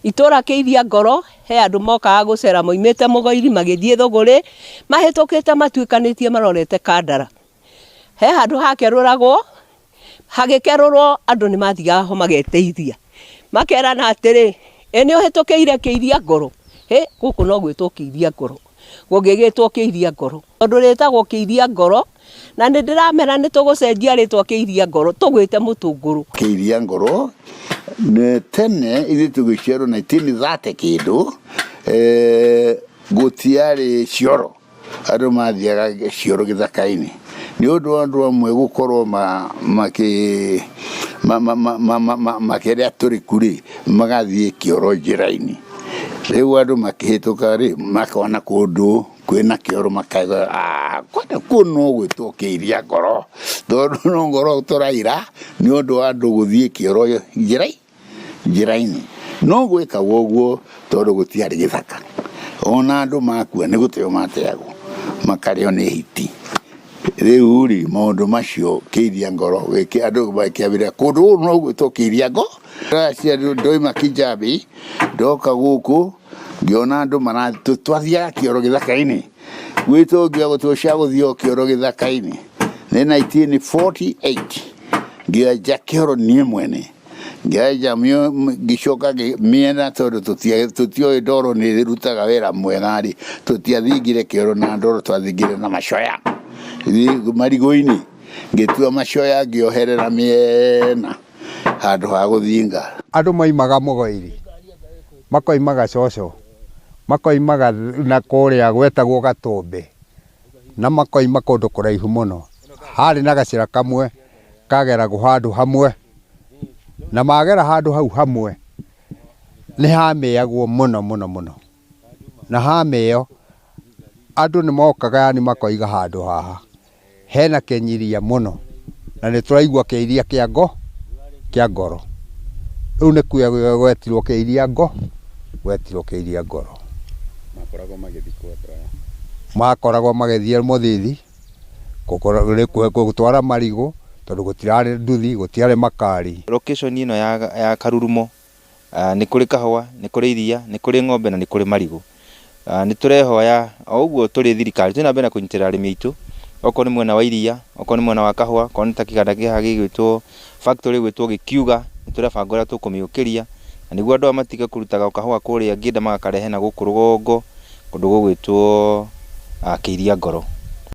Itũra Kĩiria Ngoro he andũ mokaga gũcera moimĩte Mũgoiri magĩthiĩ Thũgũrĩ, mahĩtũkĩte matuĩkanĩtie marorete Kandara. He handũ hakerũragwo, hagĩkerũrwo andũ nĩ mathiaga ho mageteithia. Makerana atĩrĩ, ĩ nĩ ũhĩtũkĩire Kĩiria Ngoro? Hĩ gũkũ no gwĩtwo Kĩiria Ngoro. Gũgĩgĩtwo Kĩiria Ngoro. Tondũ rĩtagwo Kĩiria Ngoro, na nĩ ndĩramera nĩ tũgũcenjia rĩtwa Kĩiria Ngoro tũgwĩte Mũtũngũrũ. Kĩiria Ngoro nĩ tene ithuĩ tũgĩciarwo 1930 kĩndũ, gũtiarĩ cioro. Andũ mathiaga cioro gĩthaka-inĩ nĩ ũndũ wa andũ amwe gũkorwo makĩrĩa tũrĩku rĩ, magathiĩ kĩoro njĩra-inĩ. Rĩu andũ makĩhĩtũka rĩ, makona kũndũ kwĩna kĩoro makauga kwani kũu no gwĩtwo Kĩiria Ngoro, tondũ no ngoro tũraira nĩ ũndũ wa andũ gũthiĩ kĩoro njĩra-inĩ. No gwekagwo ũguo tondũ gũtiarĩ gĩthaka. Ona andũ makua nĩ gũteo mateagwo makarĩo nĩ hiti. Rĩu rĩ, maũndũ macio Kĩiria Ngoro andũ makĩambĩrĩria kũndũ gũkũ no gwĩtwo Kĩiria Ngoro. Ndoima Kijabe ndoka gũkũ ngĩona andũ twathiaga kĩoro gĩthaka-inĩ gwitũ ngĩoya cia gũthiĩ o kĩoro gĩthaka-inĩ. Nĩ 1948 ngĩenja kĩoro niĩ mwene. Ngĩenja ngĩcoka mĩena tondũ tũtioĩ ndoro nĩ ĩrutaga wĩra mwega rĩ, tũtiathingire kĩoro na ndoro twathingire na macoya marigũ-inĩ. Ngĩtua macoya ngĩoherera mĩena handũ ha gũthinga. Andũ maimaga Mũgoiri, makoima Gacoco, makoimaga na kũrĩa gwetagwo Gatũmbĩ, na makoima kũndũ kũraihu mũno. Harĩ na gacĩra kamwe kageragwo handũ hamwe, na magera handũ hau hamwe, nĩ hamĩagwo mũno mũno mũno. Na hamĩo, andũ nĩ mokaga yani makoiga handũ haha hena kĩnyiria mũno, na nĩ tũraigua kĩiria kĩa ngo, kĩa ngoro. Rĩu nĩkuo gwetirwo kĩiria ngo, gwetirwo kĩiria ngoro. Makoragwo magĩthiĩ kũ andũ aya? Makoragwo magĩthiĩ mũthithi, gũtwara marigũ, tondũ gũtirarĩ nduthi, gũtiarĩ makari. Location ĩno ya Karurumo nĩ kũrĩ kahũa, nĩ kũrĩ iria, nĩ kũrĩ ng'ombe na nĩ kũrĩ marigũ. Nĩ tũrehoya o ũguo tũrĩ thirikari tũthiĩ na mbere na kũnyitĩrĩra arĩmi aitũ, okorwo nĩ mwena wa iria, okorwo nĩ mwena wa kahũa, okorwo nĩ ta kĩganda kĩ haha gĩgwĩtwo factory ĩgwĩtwo Gĩkiuga, nĩ tũrebanga ũrĩa tũkũmĩũkĩria na nĩguo andũ aya matige kũrutaga o kahũa kũrĩa Ngĩnda magakarehe na gũkũ rũgongo kũndũ gũgwĩtwo Kĩiria Ngoro.